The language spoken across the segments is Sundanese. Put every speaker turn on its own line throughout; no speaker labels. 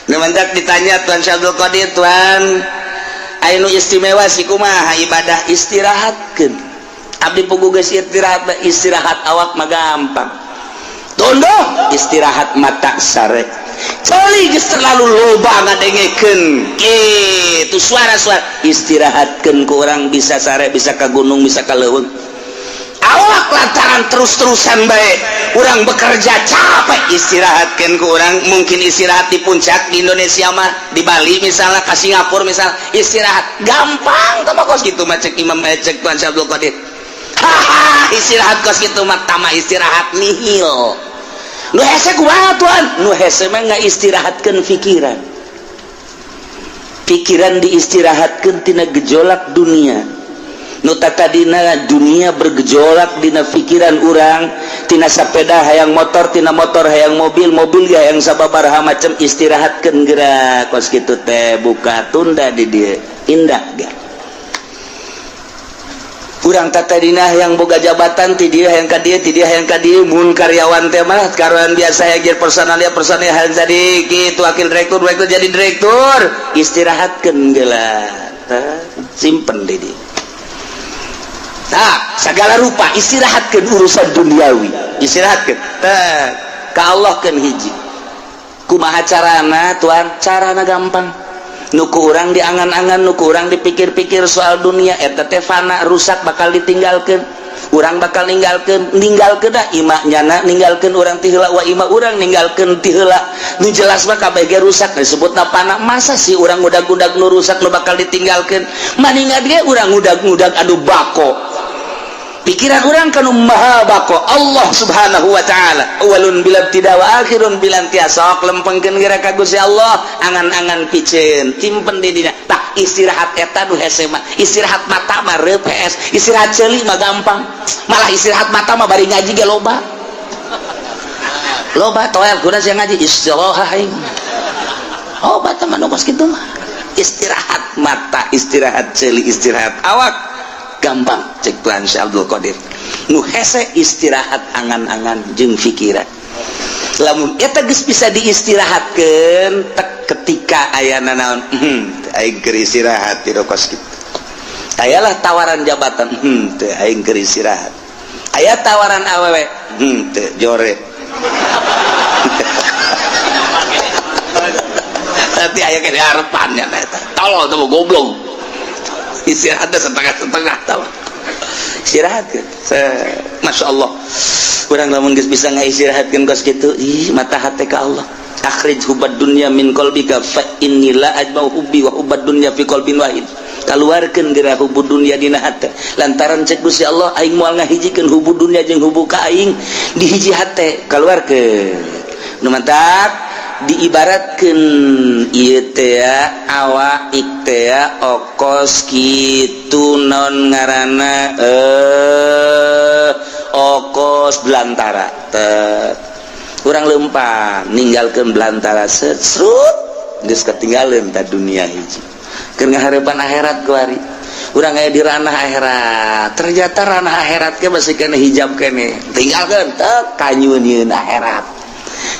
Nu mantak ditanya Tuan Syekh Abdul Qadir, "Tuan, anu istimewa sih kumaha ibadah?" Istirahatkeun. Abdi puguh geus istirahat, istirahat awak mah gampang, tunduh. Istirahat mata sare, ceuli geus terlalu loba ngadengekeun kitu suara-suara, istirahatkeun ku urang bisa sare, bisa ka gunung, bisa ka leuweung. Awak lantaran terus-terusan baik urang bekerja capek, istirahatkan ku urang mungkin istirahat di puncak di Indonesia mah, di Bali misalnya, ke Singapura misalnya, istirahat gampang tama kos gitu mah. Cek Imam, cek Tuan Syekh Abdul Qadir, haha, istirahat kos gitu mah tama istirahat nihil. Nu hese kumaha, Tuan? Nu hese mah nggak istirahatkan pikiran, pikiran diistirahatkan tina gejolak dunia. Nu tadina dunia bergejolak dina pikiran urang, tina sepeda hayang motor, tina motor hayang mobil, mobil hayang sababaraha macam, istirahatkan gerak kos kitu teh. Buka tunda di dia indah gak? Urang tadina yang boga jabatan, ti dia hayang ka dieu, ti dia hayang ka dieu. Mun karyawan teh mah, karyawan biasa yang jadi personalia, personalia hayang jadi kitu, wakil direktur, direktur, jadi direktur, istirahatkeun geula, simpen di dia. Nah, segala rupa istirahatkan urusan duniawi, istirahatkan. Ka Allah kan hiji. Kumaha carana, Tuan? Carana gampang. Nu ku urang diangan-angan, nu ku urang dipikir-pikir soal dunia eta teh fana, rusak, bakal ditinggalkan. Urang bakal ninggalkeun, ninggalkeun dah imah nyana, ninggalkeun urang ti heula, wa imah urang ninggalkeun ti heula. Nu jelas mah kabeh ge rusak, disebutna fana. Masa sih urang ngudag-ngudag nu rusak, nu bakal ditinggalkeun? Maningan ge urang ngudag-ngudag anu bako, pikiran urang kanu maha bako, Allah Subhanahu wa Ta'ala, awalun bila tidak wa akhirun bila intiha. Sok lempengkeun geura ka Gusti Allah, angan-angan piceun simpen di dina. Tah, istirahat eta nu hese mah. Istirahat mata mah reup hees, istirahat ceuli mah gampang. Malah istirahat mata mah bari ngaji ge loba loba toel guna sia ngaji, istirahat aing. Oh, bata mah nu kos kitu mah. Istirahat mata, istirahat ceuli, istirahat awak gampang cek Tuhan Syekh Abdul Qadir. Nu hese istirahat angan-angan jeung pikiran. Lamun eta geus bisa diistirahatkeun tek, ketika aya naon, aing keur istirahat di kos kitu. Ayalah tawaran jabatan, teu, aing keur istirahat. Aya tawaran awewe, teu, jore. Nanti aya ke harapannya eta tolol tuh, goblok. Istirahatnya setengah-setengah, tahu istirahat kan? Masya Allah, urang lamun geus bisa ngaistirahatkeun kos kitu, ih, mata hati ka Allah. Akhrij hubbad dunya min qalbika fa inni la ajma'u hubbi wa hubbad dunya fi qalbin wahid. Kaluarkeun geura hubbud dunya dina hate, lantaran cek Gusti Allah, aing moal ngahijikeun hubbud dunya jeung hubbu ka aing di hiji hate. Kaluarkeun. Nu mantak diibaratkan ieu teh awak teh okos kitu, non ngaranna okos belantara teh. Kurang lempang ninggalkeun belantara, set serut, geus ketinggalan ta dunia hiji. Keur ngaharepan akhirat kuari urang aya di ranah akhirat. Ternyata ranah akhirat ke masih kena hijab kene, tinggalkeun teh kanyunieun akhirat.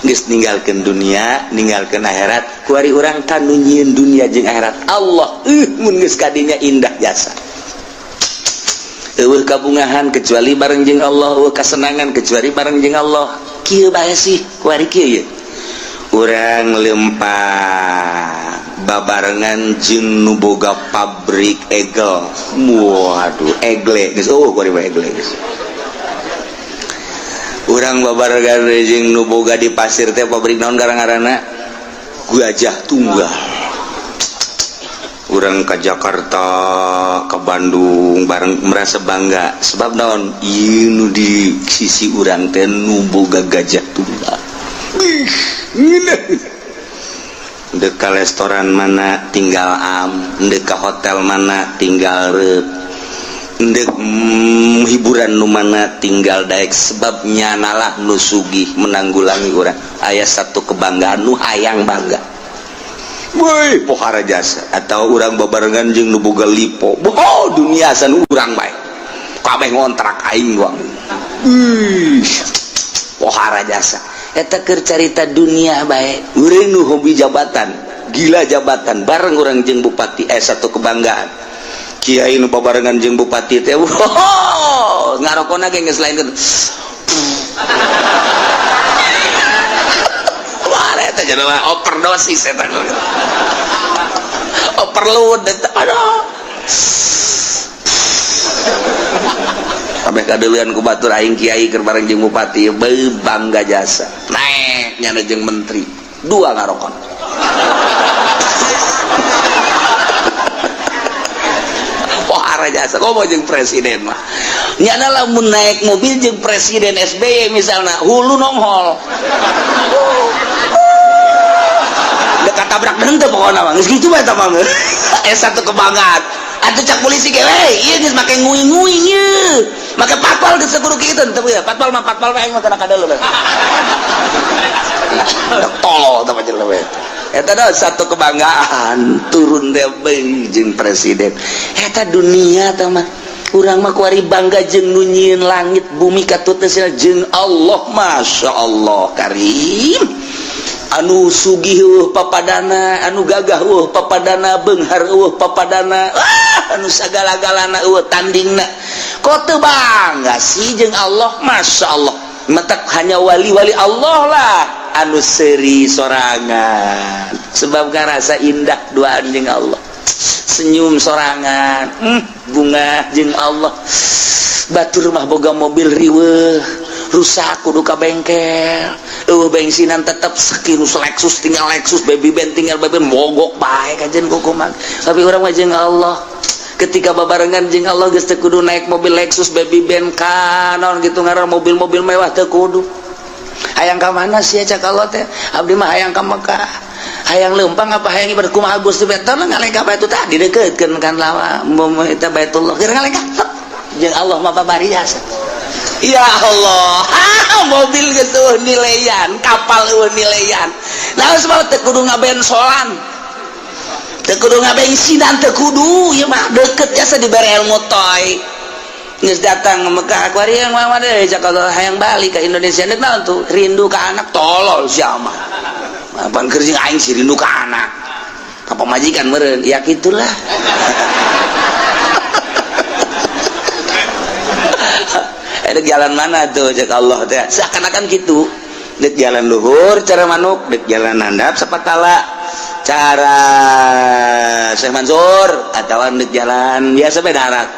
Geus ninggalkeun dunia, ninggalkeun akhirat, kuari urang kanu nyieun dunia jeung akhirat Allah. Mun geus kadinya indah jasa, eueuh kabungahan kecuali bareng jeung Allah, eueuh kasenangan kecuali bareng jeung Allah. Kieu bae sih kuari, kieu ye urang lempang babarengan jeung nu boga pabrik egel. Waduh, egle geus, oh, kuari mah egle geus. Urang babarengan jeung nu boga di pasir teh pabrik naon garang-garana, Gajah Tunggal. Urang ke Jakarta, ke Bandung bareng merasa bangga, sebab naon? Ieu nu di sisi urang teh nu boga Gajah Tunggal. Ih, ngeunah. Dek ka restoran mana tinggal am, dek ka hotel mana tinggal rep, dek hiburan nu mana tinggal daek, sebab nyanalah nu sugih menanggulangi urang. Aya satu kebanggaan nu hayang bangga. Woi, pohara jasa. Atau urang babarengan jeung nu boga lipo. Oh, dunia san urang bae. Kabeh ngontrak aing doang. Ih, pohara jasa. Eta keur carita dunia bae. Urang nu hobi jabatan, gila jabatan, bareng urang jeung bupati satu kebanggaan. Kiai nu babarengan jeung bupati teh, wow, ngarokona ge geus lain. Wah, eta jelema overdosis eta. Overload eta. Aduh. Sampai kadeuleun ku batur aing kiai keur bareng jeung bupati, beuh bangga jasa. Naek nyana jeung menteri, dua ngarokon. Pohara jasa komo jeung presiden mah. Nyana lamun naik mobil jeung presiden SBY misalna, hulu nonghol. Dekat tabrak henteu pokona mah. Geus kitu bae eta mah. Satu kebanggaan. Atuh cak polisi ge we, ieu geus make nguing-nguing ieu. Make patpal geus kudu kitu teu ya. Patpal mah patpal mah aing mah kana kadeuleu. Tolol tah jelema we. Eta dah satu kebanggaan turun teh jeung presiden. Eta dunia tah mah. Urang mah kuari bangga jeung nu nyieun langit bumi katut teh jeung Allah, Masya Allah Karim. Anu sugih eueuh papadana, anu gagah eueuh papadana, beunghar eueuh papadana, anu sagala-galana eueuh tandingna. Kok teu bangga sih jeung Allah, Masya Allah. Matak hanya wali-wali Allah lah anu seuri sorangan. Sebab ngarasa indah duaan jeung Allah. Senyum sorangan, bunga jeung Allah. Batur mah boga mobil riweuh, rusak kudu ka bengkel. Eueuh bensinan tetep sakirus Lexus tinggal Lexus, baby band tinggal baby band, mogok bae kajen kukuman. Tapi urang mah jeung Allah. Ketika babarengan jeung Allah geus teu kudu naik mobil Lexus, baby band kanon gitu ngaran mobil-mobil mewah teu kudu. Hayang ka mana sih cak Allah teh? Abdi mah hayang ka Mekah. Hayang leumpang apa hayang ibadah kumaha Gusti teh ngalengkah bae itu tadi deukeutkeun kan lawa eta Baitullah. Keur ngalengkah jeung Allah mah babari jasa. Ya Allah, mobil geus eueuh nileyan, kapal eueuh nileyan. Nah, sebab teu kudu ngabensolan. Teu kudu ngabensinan, teu kudu ieu mah deukeut jasa dibere ilmu toy. Geus datang ke Mekah kuari yang mah deui cak Allah hayang balik ke Indonesia deuk naon tuh? Rindu ka anak tolol sia mah. Apaan keur jeung aing sih rindu ka anak. Ka pamajikan meureun, ya kitulah. Dek jalan mana tuh cek Allah teh seakan-akan gitu. Dek jalan luhur cara manuk, dek jalan handap sapatala cara Syekh Mansur atawa dek jalan biasa bae darat.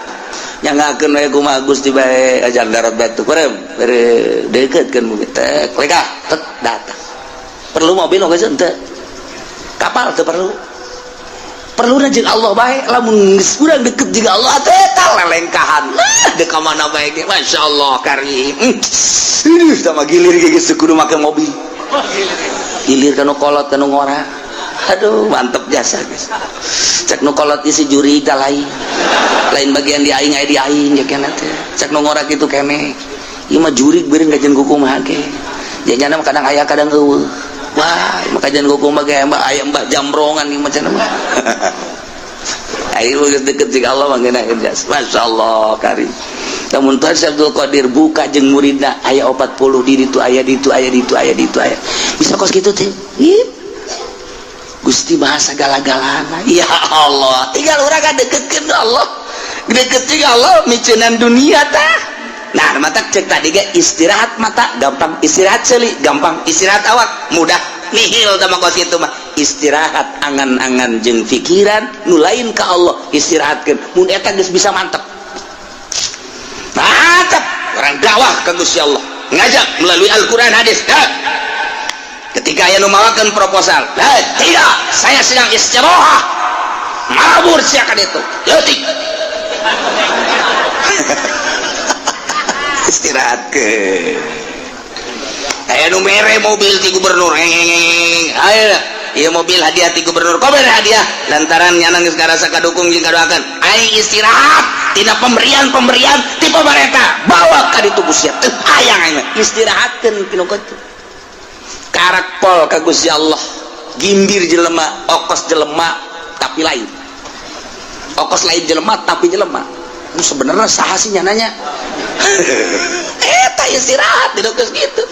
Nyangakeun we kumaha Gusti bae jalan darat batu kurem bere deukeutkeun bumi teh lekah tet datang. Perlu mobil oge henteu. Kapal teu perlu. Perlu jeung Allah bae lamun geus urang deket jeung Allah teh eta lelengkahan. Dek ka mana bae ge masyaallah karim. Ih tah mah gilir ge geus kudu make mobil. Gilir ka nu kolot ka nu ngora. Aduh mantep jasa geus. Cek nu kolot isi juri ka lain. Lain bagian di aing aya di aing ya kana teh. Cek nu ngora kitu kene. Ieu mah jurig beureun kajen kumaha ge. Janyana mah kadang aya kadang eueuh. Wah, maka jangan kumaha ge aya mbah jamrongan ieu mah cenah mah. Ayo geus deket jeung Allah mah ngeunaheun jasa. Masyaallah karim. Namun Tuhan Syekh Abdul Qadir buka jeung muridna aya 40 di ditu aya ditu aya ditu aya ditu aya. Bisa kos kitu teh. Ih. Gusti bahasa gala-galana. Ya Allah, tinggal urang kadeketkeun Allah. Deket jeung Allah miceunan dunia tah. Nah, mata cek tadi ge istirahat mata gampang, istirahat ceuli gampang, istirahat awak mudah. Nihil tah mah kos kitu mah. Istirahat angan-angan jeung pikiran nu lain ka Allah istirahatkeun. Mun eta geus bisa mantep. Mantep orang dakwah ka Gusti Allah. Ngajak melalui Al-Qur'an hadis. Dah. Ketika aya nu mawakeun proposal, tidak, saya sedang istirahat. Mabur sia ka ditu. Leutik. Istirahat ke. Aya nu mere mobil ti gubernur. Ayo, ieu mobil hadiah ti gubernur. Kok mere hadiah? Lantaran nyana geus ngarasa kadukung jeung kadoakeun. Aing istirahat tina pemberian-pemberian ti pamarentah. Bawa ka ditu Gusti. Teu hayang aing mah. Istirahatkeun tinu kitu. Karak pol ka Gusti Allah. Gimbir jelema, okos jelema tapi lain. Okos lain jelema tapi jelema. Nu sebenarnya saha sih nyananya? Eta istirahat di geus kitu.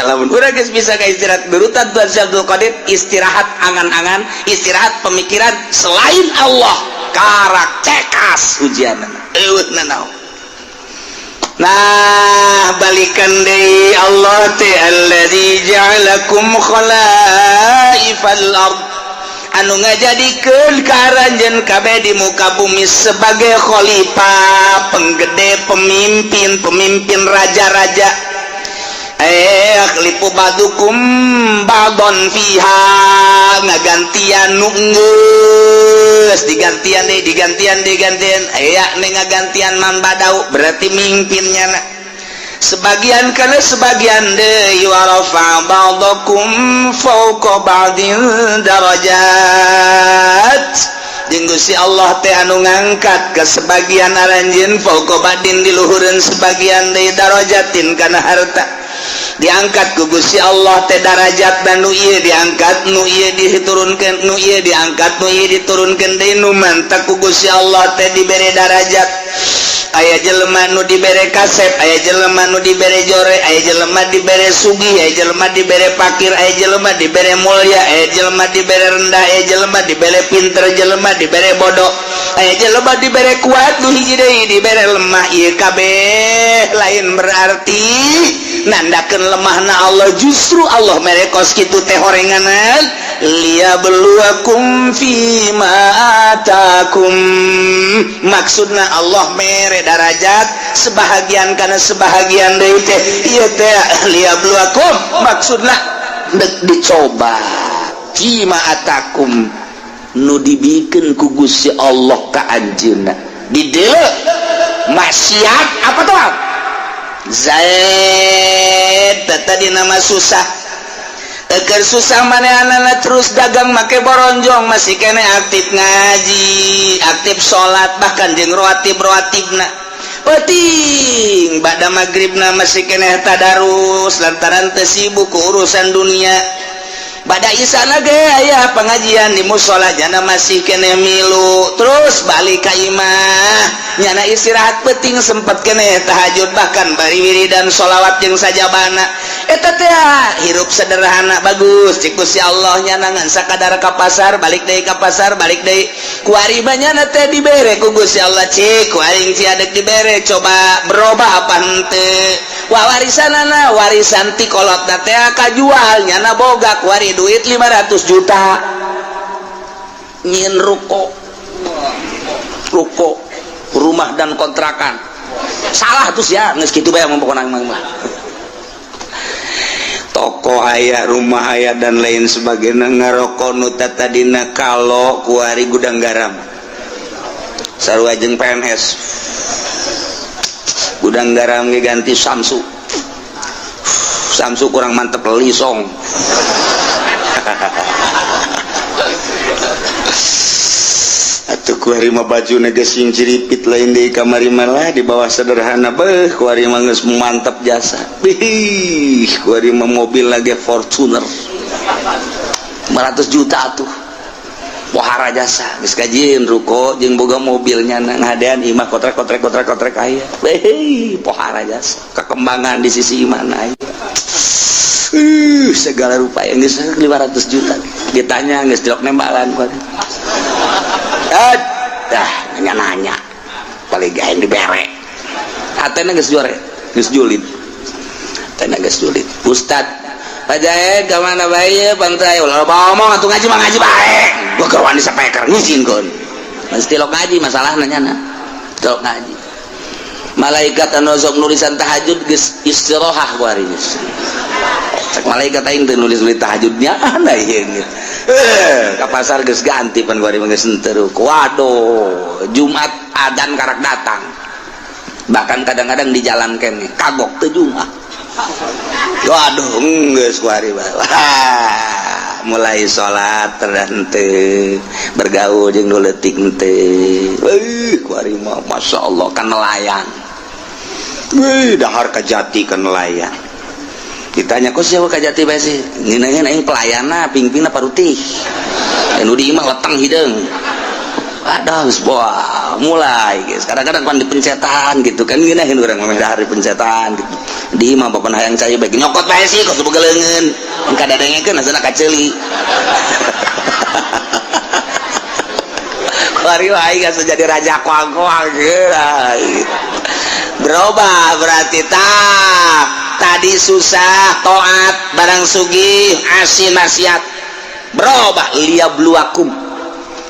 Lamun urang geus bisa ka istirahat berutan, Tuan Syekh Abdul Qadir, istirahat angan-angan, istirahat pemikiran selain Allah, karak cekas ujian, eueuh nanaon. Nah, balikan deui, Allah teh alladzi ja'alakum khalaifal ard, anu ngajadikeun ka aranjeun kabeh di muka bumi sebagai khalifah, penggede, pemimpin, pemimpin, raja-raja. Yakhlifu ba'dukum ba'don fiha, ngagantian nu geus digantian deui, digantian, digantian, aya nih ngagantian man badau, berarti mimpinnya na sebagian kana sebagian deui. Wa rafa ba'dakum fawqa ba'din darajat, jeung Gusti Allah teh anu ngangkat ke sebagian aranjeun, fawqa ba'din, di luhureun sebagian deui, darajatin, kana harta. Diangkat ku Gusti Allah teh darajat, dan nu ieu diangkat, nu ieu diturunkeun, nu ieu diangkat, nu ieu diturunkeun deui. Nu mantak ku Gusti Allah teh dibere darajat, aya jelema nu dibere kasep, aya jelema nu dibere jore, aya jelema dibere sugih, aya jelema dibere pakir, aya jelema dibere mulia, aya jelema dibere rendah, aya jelema dibere pinter, jelema dibere bodoh, aya jelema dibere kuat, nu hiji deui dibere lemah. Ieu kabeh lain berarti nandakeun lemahna Allah, justru Allah mere kos kitu teh horenganan liyabluwakum fima atakum. Maksudna Allah mere darajat sebahagian karena sebahagian deui teh, ieu teh liyabluwakum, maksudna dek dicoba, fima atakum, nu dibikeun ku Gusti Allah ka anjeunna. Di dieu maksiat apa tuh Zaid tadi nama susah. Eker susah manehna terus dagang make boronjong, masih kene aktif ngaji, aktif salat, bahkan jeung rawatib rawatibna penting. Ba'da maghribna masih kene tadarus lantaran teu sibuk ku urusan dunia. Ba'da isana ge aya pengajian di musola, jana masih kene milu. Terus balik ka imah, nyana istirahat penting, sempet kene tahajud, bahkan bari wiridan sholawat jeung sajabana. Eta teh hirup sederhana bagus cik Gusti Allah. Nyana ngan sakadar ka pasar, balik deui, ka pasar, balik deui. Kuari mah nyana teh dibere ku Gusti Allah, cik ku aing ci adek dibere, coba berubah apa henteu. Wah, warisanana, warisan ti kolotna teh kajual, nyana boga kuari duit 500 juta, nyin ruko, ruko rumah dan kontrakan. Salah terus ya, geus kitu bae pokona mah. Toko aya, rumah aya, dan lain sebagainya. Ngaroko nu tadina kalau kuari Gudang Garam, sarua jeung PNS. Gudang Garam ge ganti Samsu, Samsu kurang mantep, Lisong. Atuh kuari mah baju geus sing ciripit, lain di kamari malah di bawah sederhana. Beuh, kuari mah geus mantep jasa. Bih, kuari mah mobil lagi Fortuner 500 juta tuh, pohara jasa. Geus kajieun ruko jeung boga mobilnya, ngadean imah kotrek kotrek kotrek kotrek aya. Beuh, pohara jasa, kekembangan di sisi mana aya. Segala rupa yang geus 500 juta ditanya geus jelok nembalan kuari. Dah nanya-nanya paling gaeng dibere hatena geus jore, geus julid, hatena geus julid. Ustad Pak Jaed ka mana bae pantai ulah ngomong atuh, ngaji mah ngaji bae. Gua keur wani sapeker ngizinkeun mesti lo ngaji. Masalahna nyana tilok ngaji, malaikat anu sok nulisan tahajud geus istirahat kuari. Cek malaikat, aing teu nulis-nulis tahajudnya anda ieu. Eh, ka pasar geus ganti pan kuari mah, geus henteu. Waduh, Jumat adan karak datang. Bahkan kadang-kadang di jalan kene kagok teu Jumat. Waduh, geus kuari mah. Wah, mulai salat terhenteu, bergaul jeung nu leutik henteu. Euy, kuari mah masyaallah kan nelayan. Wih, dahar Kajati kan nelayan. Ditanya, kok siapa Kajati bae sih? Ngeunaheun aing pelayana, pingpingna parutih. Anu di imah letang hideung. Aduh, geus wah, mulai guys. Kadang-kadang pan di pencetan gitu kan, ngeunaheun urang mah dahar di pencetan gitu. Di imah papan hayang cai bae nyokot bae sih kos boga leungeun. Engka dadengekeun asana kaceuli. Kuari aing asa jadi raja koang-koang. Berubah berarti tah. Tadi susah taat barang sugih asin maksiat. Berubah liyabluwakum.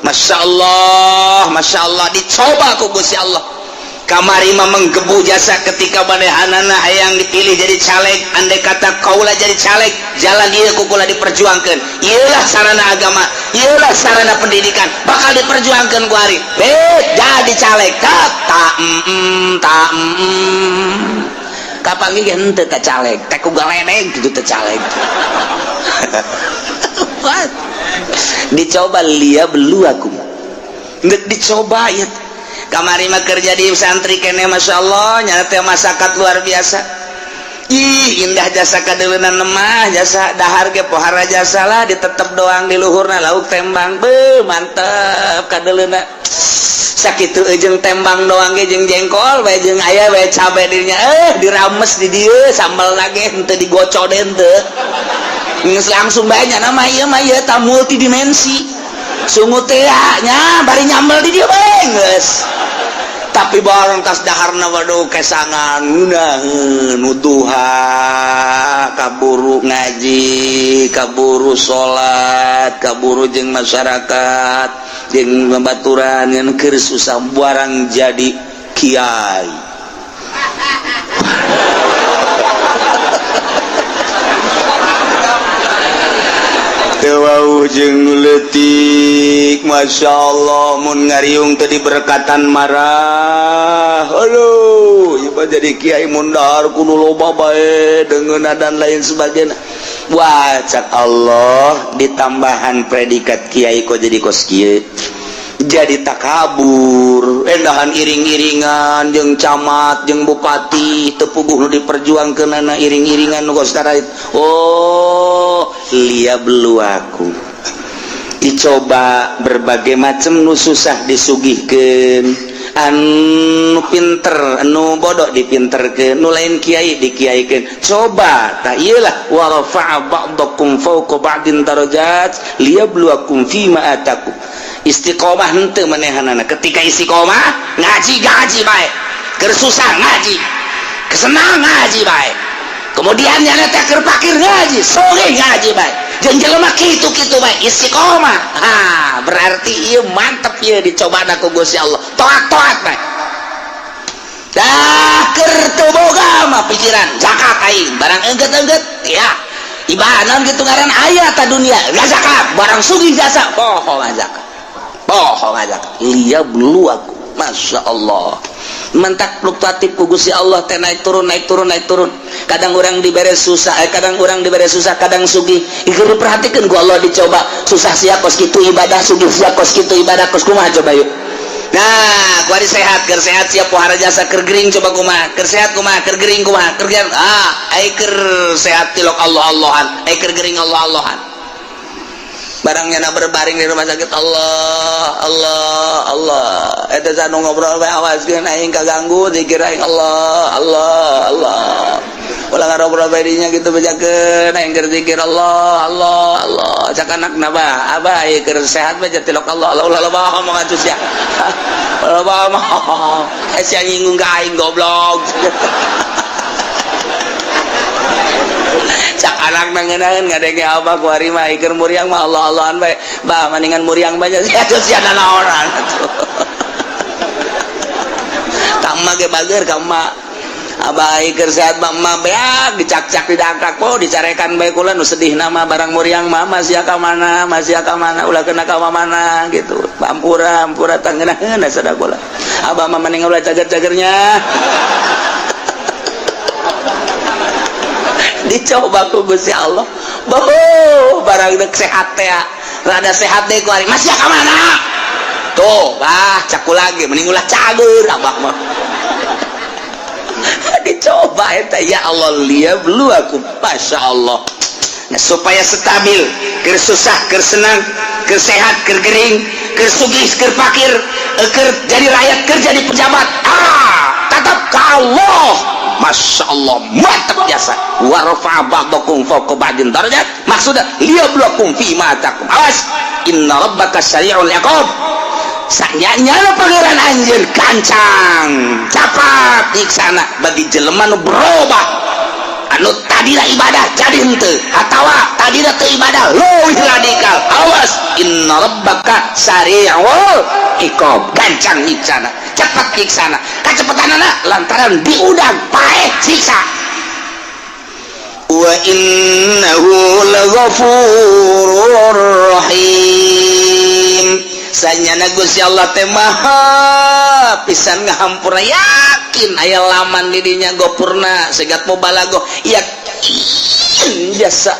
Masya Allah, Masya Allah, dicoba ku Gusti Allah. Kamari mah menggebu jasa ketika manehanana hayang dipilih jadi caleg, andai kata kaula jadi caleg, jalan ieu ku kula diperjuangkeun. Ieulah sarana agama, ieulah sarana pendidikan, bakal diperjuangkeun ku ari. Jadi caleg, tak ta ta. Kapanggih ge henteu ka caleg, teh ku galedeg kitu teh caleg. Dicoba liyabluwakum. Geus dicoba ieu. Kamari mah kerja di santri kene Masya Allah nyana teh masakat luar biasa. Ih indah jasa kadeuleunan lemah jasa dahar ge pohara jasa lah ditetep doang di luhurna lauk tembang beuh mantep kadeuleuna. Sakitu jeung tembang doang ge jeung jengkol bae jeung aya bae cabe dirinya dirames di dieu sambal lagi henteu digocok henteu. Geus langsung bae nya mah ieu mah ieu ta multidimensi. Sungut teh nya bari nyambel di dieu bae geus. Tapi barang tas daharna waduh kesangan ngeunaheun nuduha kaburu ngaji kaburu salat kaburu jeung masyarakat jeung babaturan ngan keur susah barang jadi kiai. Teu jeung leutik Masya Allah mun ngariung tadi berkatan marah. Aduh ieu mah jadi kiai mun dahar kudu loba bae deungeunna dan lain sebagainya. Wah cak Allah ditambahan predikat kiai kok jadi kos kieu. Jadi takabur endahan iring-iringan jeung camat jeung bupati teu puguh nu diperjuangkeunana iring-iringan nu kos karait. Oh liyabluwakum. Dicoba berbagai macam nu susah disugihkeun, anu pinter anu bodoh dipinterkeun, nu lain kiai dikiaikeun. Coba tah ieu lah wa rafa'a ba'dakum fawqa ba'din darajat liyabluwakum fima atakum. Istiqomah henteu manehanana. Ketika istiqomah ngaji ngaji bae, keur susah ngaji, kesenang ngaji bae. Kemudian nyana teh keur pakir ngaji, sugih ngaji bae. Jeung jelema kitu-kitu bae istiqomah. Ha, berarti ieu mantep ieu dicobana ku Gusti Allah. Toat-toat bae. Dah keur teu boga mah pikiran zakat aing, barang engget-engget ya. Ibadah kitu ngaran aya ta dunia, zakat, barang sugih jasa poho zakat. Poho zakat. Liyabluwakum. Masya Allah. Mentak fluktuatif ku Gusti Allah teh naik turun naik turun naik turun. Kadang orang dibere susah, kadang orang dibere susah, kadang sugih. Ieu diperhatikeun ku Allah dicoba. Susah sia kos kitu ibadah, sugih sia kos kitu ibadah, kos kumaha coba yuk. Nah, kuari sehat, keur sehat sia pohara jasa, keur gering coba kumaha, keur sehat kumaha, keur gering kumaha, keur gering ai keur sehat tilok Allah-Allahan, ai keur gering Allah-Allahan. Barangnya na berbaring di rumah sakit Allah Allah Allah eta sanu ngobrol bae awaskeun aing kaganggu zikir aing Allah Allah Allah ulah ngarobrol bae dinya kitu bejakeun aing keur zikir Allah Allah Allah cak anakna bah abah ieu keur sehat bae tilok Allah Allah ulah loba omongan atuh sia ulah loba omong sia nyinggung ka aing goblok. Cak anak nangenaeun ngadenge abah ku ari mah iker muriang mah Allah-Allahan bae. Bah maningan muriang bae sia sia nanaonan atuh. Ka emak ge bager ka emak. Abah iker sehat mah emak beak dicak-cak didangkak po dicarekan bae kula nu sedih nama barang muriang mah masih ka mana masih ka mana ulah kena ka mana gitu. Ampura ampura tangeunaheun sada kula. Abah mah maningan ulah cager-cagernya. Dicoba ku Gusti Allah. Boh, barang dek sehat teh. Rada sehat deh ku ari. Masih ka mana? Tuh, bah caku lagi mending ulah cager abah mah. Dicoba eta ya Allah liyabluwakum. Masya Allah. Nah, supaya stabil, keur susah, keur senang, keur sehat, keur gering, keur sugih, keur fakir, keur jadi rakyat, keur jadi pejabat. Ah, tetap ka Allah. Masya Allah, mantap jasa. Wa rafa'a ba'dakum fawqa ba'din darajat, maksudnya liyabluwakum fi ma atakum. Awas, inna rabbaka sari'ul iqab. Sanyanya Pangeran anjeun gancang capat nyiksana bagi jelema nu berubah, anu tadina ibadah jadi henteu, atawa tadina teu ibadah leuwih radikal. Awas, inna rabbaka sari'ul iqab, gancang nyiksana, cepat nyiksana. Kacepetanana lantaran diudang paeh siksa. Wa innahu laghafurur rahim. Sanyana Gusti Allah teh maha pisan ngahampura. Yakin aya laman di dinya gopurna segat mubalaghah, yakin jasa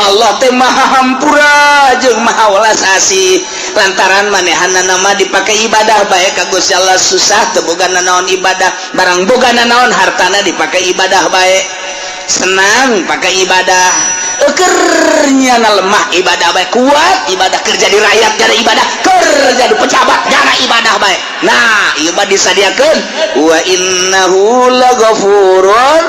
Allah teh maha hampura jeung maha welas asih, lantaran manehana nama dipakai ibadah bae ka Gusti Allah. Susah teu boga nanaon, ibadah. Barang boga nanaon, hartana dipakai ibadah bae. Senang, pakai ibadah. Ekernya na lemah, ibadah bae. Kuat, ibadah. Kerja di rakyat jadi ibadah, kerja di pejabat jana ibadah bae. Nah, ieu mah disadiakeun wa innahu laghafurur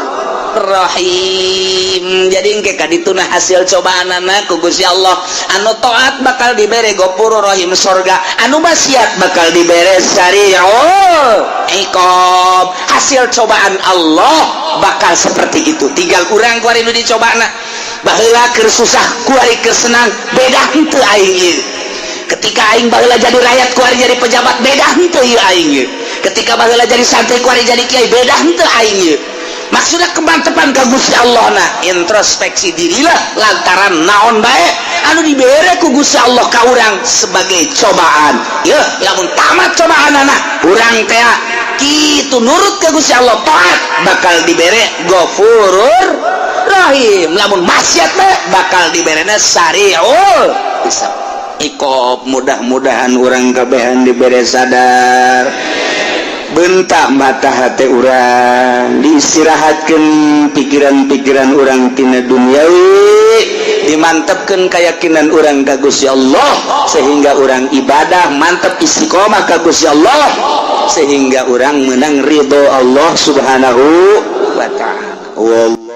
rahim. Jadi engke kadituna hasil cobaan anak ku Gusti Allah. Anu taat bakal dibere Ghafurur Rahim, sorga. Anu maksiat bakal dibere sari'ul iqab. Hasil cobaan Allah bakal seperti itu. Tinggal urang kuari nu dicobana. Baheula keur susah, kuari keur senang, beda henteu aing ieu? Ketika aing baheula jadi rakyat, kuari jadi pejabat, beda henteu ieu aing ieu? Ketika baheula jadi santri, kuari jadi kiai, beda henteu aing ieu? Maksudnya kemantepan ka Gusti Allah. Nah, introspeksi dirilah, lantaran naon bae anu dibere ku Gusti Allah ka urang sebagai cobaan ya. Lamun tamat cobaan anak urang teh kitu, nurut ke Gusti Allah, taat, bakal dibere Ghafurur Rahim. Lamun maksiat bae, bakal diberena sariul hisab, iqab. Mudah-mudahan urang kabehan dibere sadar, bentak mata hati urang, diistirahatkan pikiran-pikiran urang tina duniawi, dimantapkan keyakinan urang ka Gusti Allah, sehingga urang ibadah mantap, istiqomah ka Gusti Allah, sehingga urang menang ridho Allah Subhanahu wa Ta'ala.